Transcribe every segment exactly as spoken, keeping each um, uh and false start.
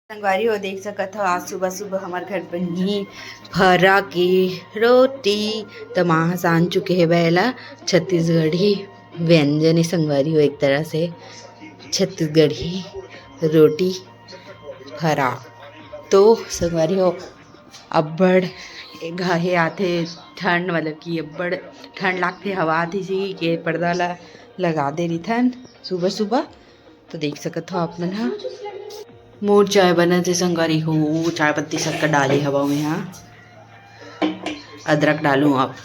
संगवारी हो, देख सकत हो, आज सुबह सुबह हमर घर बनही फरा के रोटी। त माँ ह सान चुके हे बेला छत्तीसगढ़ी व्यंजन हे संगवारी हो, एक तरह से छत्तीसगढ़ी रोटी फरा। तो संगवारी हो, अब्बड़ घाहे आथे ठंड, मतलब कि अब्बड़ ठंड लागथे, हवा आथे जी के पर्दा ला लगा दे रिथन सुबह सुबह। तो देख सकत हो आप मन ह, मोर चाय बनत हे संगवारी हो, चाय पत्ती शक्कर डाले हवा में हा, अदरक डालूं आप।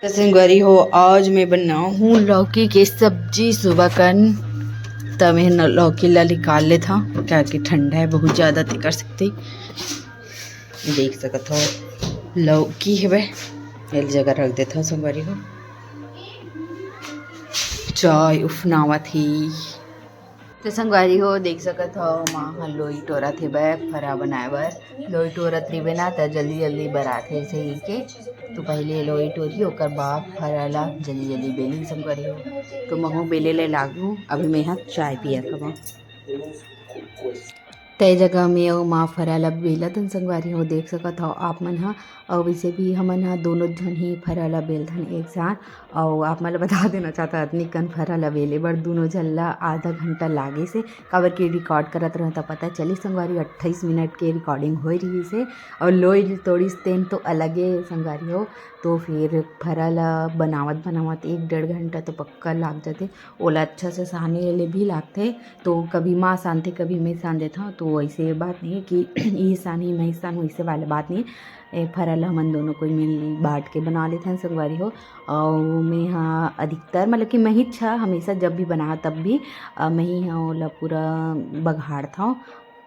तो संगवारी हो, आज मैं बनाऊं हूँ लौकी के सब्जी सुबह कन। त मैं न लौकी ला निकाल लेत हूँ, क्या कि ठंडा है बहुत ज़्यादा, ते कर सकते देख सकत हो लौकी हवे, एल जगह रख देत हूँ संगवारी हो। चाय उफनावत ही। तो संगवारी हो, देख सकत हो, माँ ह लोई टोरत हे बै फरा बनाए बर। लोई टोरत रहिबे ना, त जल्दी जल्दी बराथे सही के। तो पहले लोई टोरी, ओकर बाद फरा ला जल्दी जल्दी बेली संगवारी हो। तो महू बेले ले लागू, अभी मैं ह चाय पियत हवं। तय जगह में अउ माँ फरा ला बेलत हन संगवारी हो, देख सकत हो आप मन ह। अउ वैसे भी हमन ह दोनों झन ही फरा ला बेलथन एक साथ। अउ आप मन ला बता देना चाहत हन, अतनी कन फरा ला बेले बर दोनों झन ला आधा घंटा लागे से, काबर कि रिकॉर्ड करत रहूँ त पता चली संगवारी, अट्ठाईस मिनट के रिकॉर्डिंग होए रहिस हे। अउ लोई टोरिस तेन तो अलगे संगवारी हो, तो फिर फरा ला बनावत बनावत एक डेढ़ घंटा तो पक्का लाग जाथे। ओला अच्छा से साने ले भी लागथे, तो कभी माँ सानथे, कभी मैं सान देथव। तो ऐसे बात नहीं है कि ई सानी, मैं सानूँ, ऐसे वाला बात नहीं है। ए, फरा ला हमन दोनों कोई मिल बांट के बना लेथन संगवारी हो। अउ मैं हा अधिकतर, मतलब कि मैं ही अच्छा हमेशा जब भी बना तब भी, अ, मैं ही हा ओला पूरा बघाड़थव।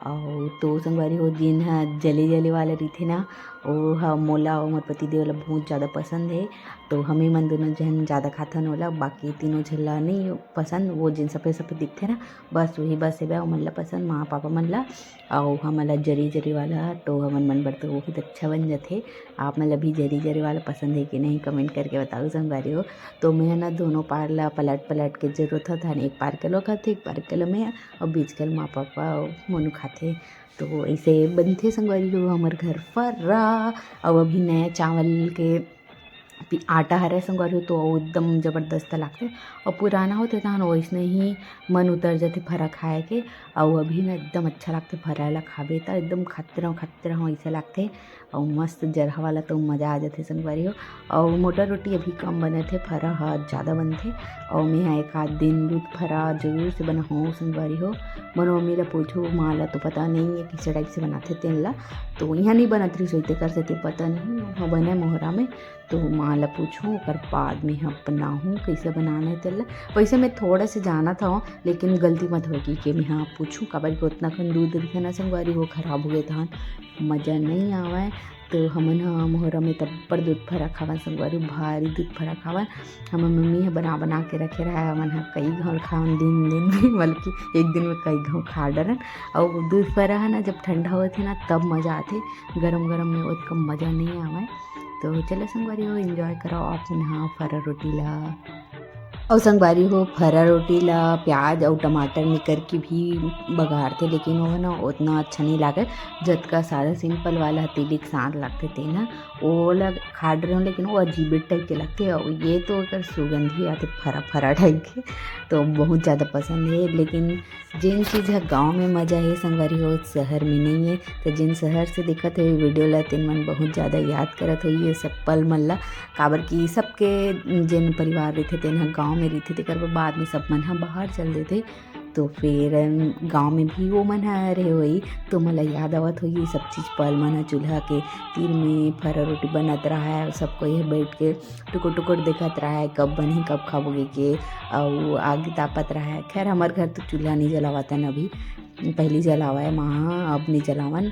अउ तो संगवारी हो, जेन ह जले जले वाला रहिथे ना, ओ ह मोला अउ मोर पति देव ला बहुत ज़्यादा पसंद हे। तो हमें मन दोनों झन ज़्यादा खाथन ओला, बाकी तीनों झन ला नहीं पसंद। वो जेन सफेद सफेद दिखथे ना, बस वही बस हे, ओमन ला पसंद, माँ पापा मन ला। अउ हमन ला जरी जरी वाला, तो हमन मन बर तो वही अच्छा बन जाथे। आप मन ला भी जरी जरी वाला पसंद है कि नहीं, कमेंट करके बताओ संगवारी हो। तो मैं ना दोनों पार ला पलट पलट के जरूरत हन, एक पार के लोग खाथे, एक पार के लो मैं, अउ बीच के माँ पापा अउ मोनू खाथे। तो ऐसे बनथे संगवारी हो हमर घर फरा। अउ अभी नया चावल के पि-, आटा हरे संगवारी हो, तो वो एकदम जबरदस्त लागथे। अउ पुराना होथे तहन वैसने ही मन उतर जाथे फरा खाए के। अउ अभी ना एकदम अच्छा लागथे, फरा ला खाबे त एकदम खतरा खतरा वैसे लागथे। अउ मस्त जरहा वाला तो मजा आ जाथे संगवारी हो। अउ मोटा रोटी अभी कम बनथे, फरा ह ज़्यादा बनथे। अउ मैं ह एक आध दिन दूध फरा जरूर से बनाहूँ संगवारी हो। मोर मम्मी ला पूछो, माँ ला तो पता नहीं है किस टाइप से बनाथे तेन ला, तो यहाँ नहीं बनत रही सोचते कर सेती पता नहीं, वहाँ बने मोहरा में। तो माँ ला पूछूँ, ओकर बाद में ह बनाहूँ, कैसे बनाना है तेला। वैसे मैं थोड़ा से जानत हव, लेकिन गलती मत होगी कि मैं ह पूछूँ, काबर कि उतना कन दूध रहिथे ना संगवारी, वो खराब हो गए तहन मजा नहीं आवे। तो हमन ह मोहरा में तब्बड़ दूध फरा खावन संगवारी, भारी दूध फरा खावन। हमर मम्मी ह बना बना के रखे रहे, हमन ह कई घाव खावन दिन दिन में, बल्कि एक दिन में कई घाव खा डरन। अउ दूध फरा है ना, जब ठंडा होथे ना, तब मजा आथे, गरम गरम में ओतका मजा नहीं आवे। तो चलो संगवारी हो, एंजॉय करो आप मन ह फरा रोटी ला। अउ संगवारी हो, फरा रोटी ला प्याज अउ टमाटर निकर के भी बघारथे, लेकिन वो ना उतना अच्छा नहीं लागे, जतका सादा सिंपल वाला तिली के साथ लागथे तेन ह। ओला खा डरे हूँ, लेकिन वो अजीबे टाइप के लागथे, अउ ये तो ओकर सुगंध ही आथे फरा फरा टाइप के, तो बहुत ज़्यादा पसंद है। लेकिन जेन चीज ह गाँव में मजा हे संगवारी हो, शहर में नहीं है। तो जेन शहर से देखत हो ये वीडियो ला, तेन मन बहुत ज़्यादा याद करत हो ये सब पल मन ला, काबर कि सबके जेन परिवार रहिथे, तेन ह गाँव में रहिथे, तेकर बर बाद में सब मन ह बाहर चल देथे। तो फिर, अम, गाँव में भी वो मन ह रहे होई, तो मोला याद आवत होई ये सब चीज, पल मन ह, चूल्हा के तीर में फरा रोटी बनत रहा है, सब कोई ह बैठ के टुकुर टुकुर देखत रहा है, कब बनही, कब खाबो के, अउ आगी तापत रहा है। खैर, हमर घर तो चूल्हा नहीं जलावतन अभी, पहली जलावा है माँ ह, अब नहीं जलावन।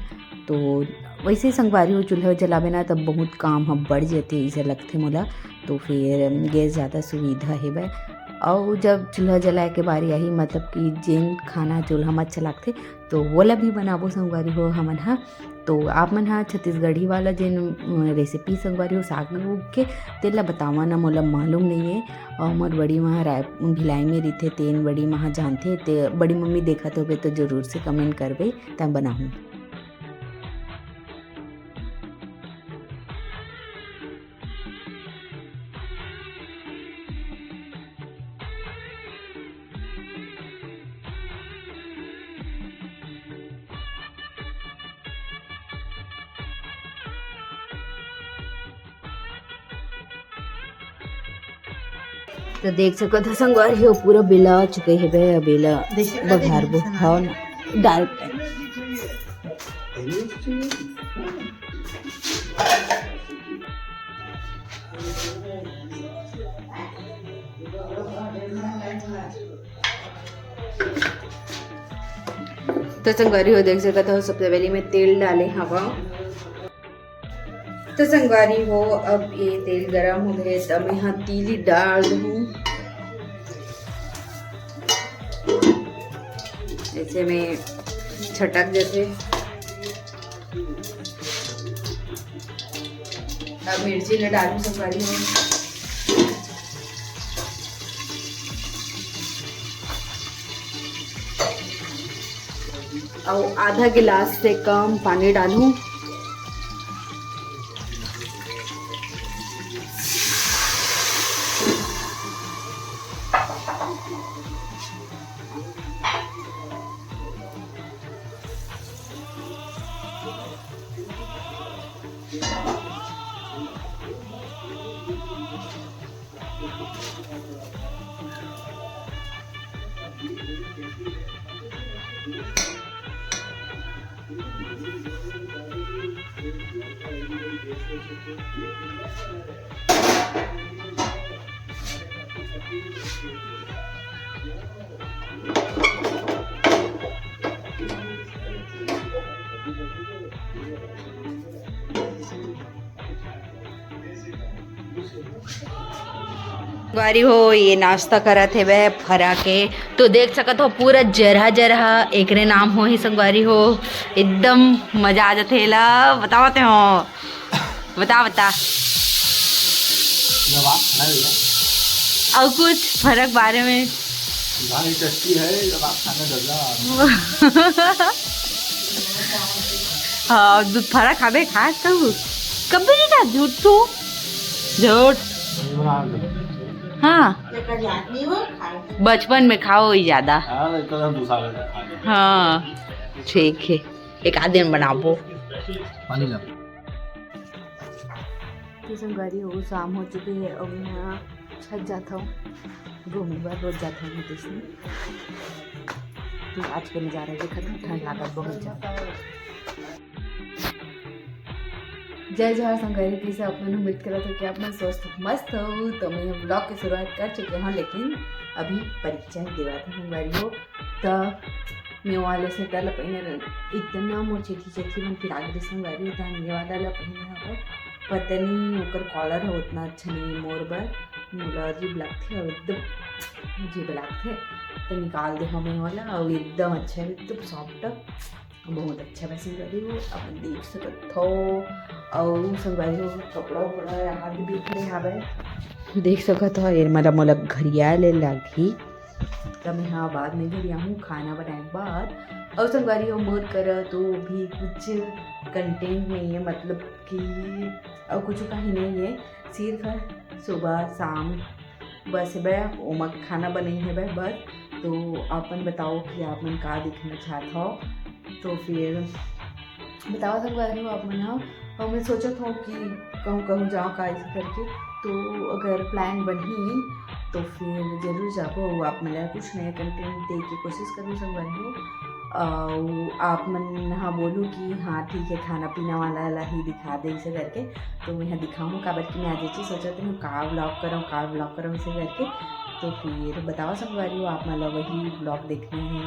तो वैसे ही संगवारी हो, चूल्हा जलाबे ना, तब बहुत काम ह बढ़ जथे, ऐसे लगथे मोला। तो फिर गैस ज़्यादा सुविधा हे बै। अउ जब चूल्हा जलाए के बारी आही, मतलब कि जेन खाना चूल्हा म अच्छा लागथे, तो वोला भी बनाबो संगवारी हो हमन ह। तो आप मन ह छत्तीसगढ़ी वाला जेन, अ, recipe संगवारी हो साग उग के, तेला बतावा ना, मोला मालूम नइ हे। अउ मोर बड़ी माँ राय-, भिलाई में रहिथे, तेन बड़ी माँ जानथे, ते बड़ी मम्मी देखत होबे तो जरूर से comment करबे, तब बनाहूँ। तो देख सकत हो संगवारी हो, पूरा बेला चुके हे बे, बेला बघारबो। हाँ ना, डाल। तो संगवारी हो, देख सकत हो, सबसे पहले मैं तेल डाले हवा। तो संगवारी हो, अब ये तेल गरम हो गए, तब मैं यहाँ तिली डाल दूँ। ऐसे में छटक जैसे। अब मिर्ची ल डालूं संगवारी हो। अउ आधा गिलास से कम पानी डालूं। संगवारी हो, ये नाश्ता करत हे वह फरा के, तो देख सकत हो पूरा जरहा जरहा एकरे नाम हो ही संगवारी हो, एकदम मजा आ जाथे एला बतावत हो। बता, बता। जब आप खाना भैया। अउ कुछ फरक बारे में? भाई टेस्टी है, जब आप खाना डरना। हाँ, दूध फरक खाबे खास कहू। कभी नहीं था झूठ तू। झूठ। हाँ। बचपन में खाओ ही ज्यादा। हाँ, एक तो हम दूसरा घर का खा लेते। हाँ, ठीक है, एक आध दिन बनाबो। पानी ला। तो संगवारी हो, शाम हो चुके हे अउ मैं छत जात हूँ घूमे बर, रोज जात हूँ मैं तइसने। तो आज के नजारा देखत हूँ, ठंड लागत बहुत ज्यादा। जय जोहार संगवारी, कइसे आप मन? उम्मीद करत हूँ कि आप मन स्वस्थ मस्त हो। तो मैं vlog के शुरुआत कर चुके हूँ, लेकिन अभी परीक्षा ही देवत हूँ संगवारी हो। त मैं वाला sweater ला पहिने रहें, एकदम ना मोर चेथी चेथी मन पिरागे संगवारी हो, त मैं वाला ला पहिने हवं। पता नहीं ओकर collar ह उतना अच्छा नहीं मोर बर, मोला अजीब लगथे अउ एकदम अजीब लगथे, त निकाल दे हवं मैं वाला। अउ एकदम अच्छा हे, एकदम soft, बहुत अच्छा बा संगवारी हो, अपन देख सकत हो। अउ संगवारी हो, कपड़ा उपड़ा यहाँ भी बिखरे हवे, देख सकत हो। एमा मोला घरिया ले लगही। त मैं हा बाद में घरी आहूँ खाना बनाए के बाद। अउ संगवारी हो, मोर करा तो भी कुछ content नहीं है, मतलब कि अउ कुछ कहीं नहीं है, सिर्फ सुबह शाम बस हेबे, ओमा खाना बनई हेबे बस। तो अपन बताओ कि आप मन का देखना चाहत हो, तो फिर बताओ संगवारी हो आप मन ह। अउ मैं सोचत हूँ कि कहूँ कहूँ जाओ का ऐसे करके, तो अगर plan बनही तो फिर जरूर जाबो। अउ आप मन ला कुछ नया content दे के कोशिश करूँ संगवारी हो। अउ आप मन ह बोलू कि हाँ ठीक है, खाना पीना वाला ला ही दिखा दे ऐसे करके, तो मैं ह दिखाऊँ, काबर कि मैं आज ऐसे सोचत हूँ का vlog करूँ, का vlog करूँ ऐसे करके। तो फिर बताओ संगवारी हो, आप मन ला वही vlog देखना है।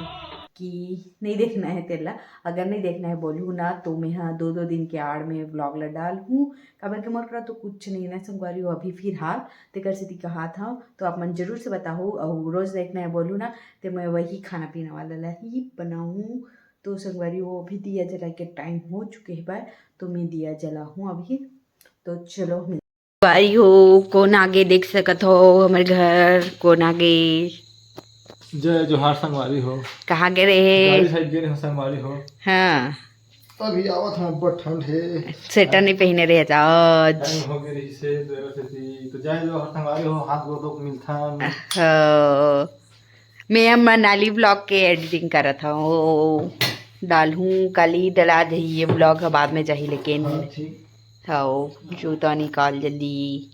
कि नहीं देखना है तेला। अगर नहीं देखना है बोलहू ना, तो मैं हाँ दो दो दिन के आड़ में व्लॉग ला डालहूँ, काबर के मोर करा तो कुछ नहीं ना संगवारी हो अभी फिलहाल। तेकर सेती कहात हूँ, तो आप मन जरूर से बताहू। और रोज देखना है बोलहू ना, तो मैं वही खाना पीना वाला ला ही बनाऊँ। तो संगवारी हो अभी दिया जला के टाइम हो चुके है बाय, तो मैं दिया जलाहूँ अभी। तो चलो मिल- संगवारी हो, कोन आगे देख सकत हो हमर घर, कोन आगे? जय जोहार संगवारी हो। कहाँ गे रहे? गाड़ी साइड गे रहे हो संगवारी हो। हाँ। अभी आवत हूँ, अब्बड़ ठंड है। स्वेटर नहीं पहने रहे आज। टाइम हो गए रही से दोरा से ती। तो जय जोहार संगवारी हो, हाथ गोड़ धो के मिलथन। हो। मैं अब मनाली व्लॉग के एडिटिंग करत हूँ, डालहूँ काली, डला जाही ये व्लॉग ह बाद में जाही, लेकिन हाँ, ठीक। हव, जूता निकाल जल्दी।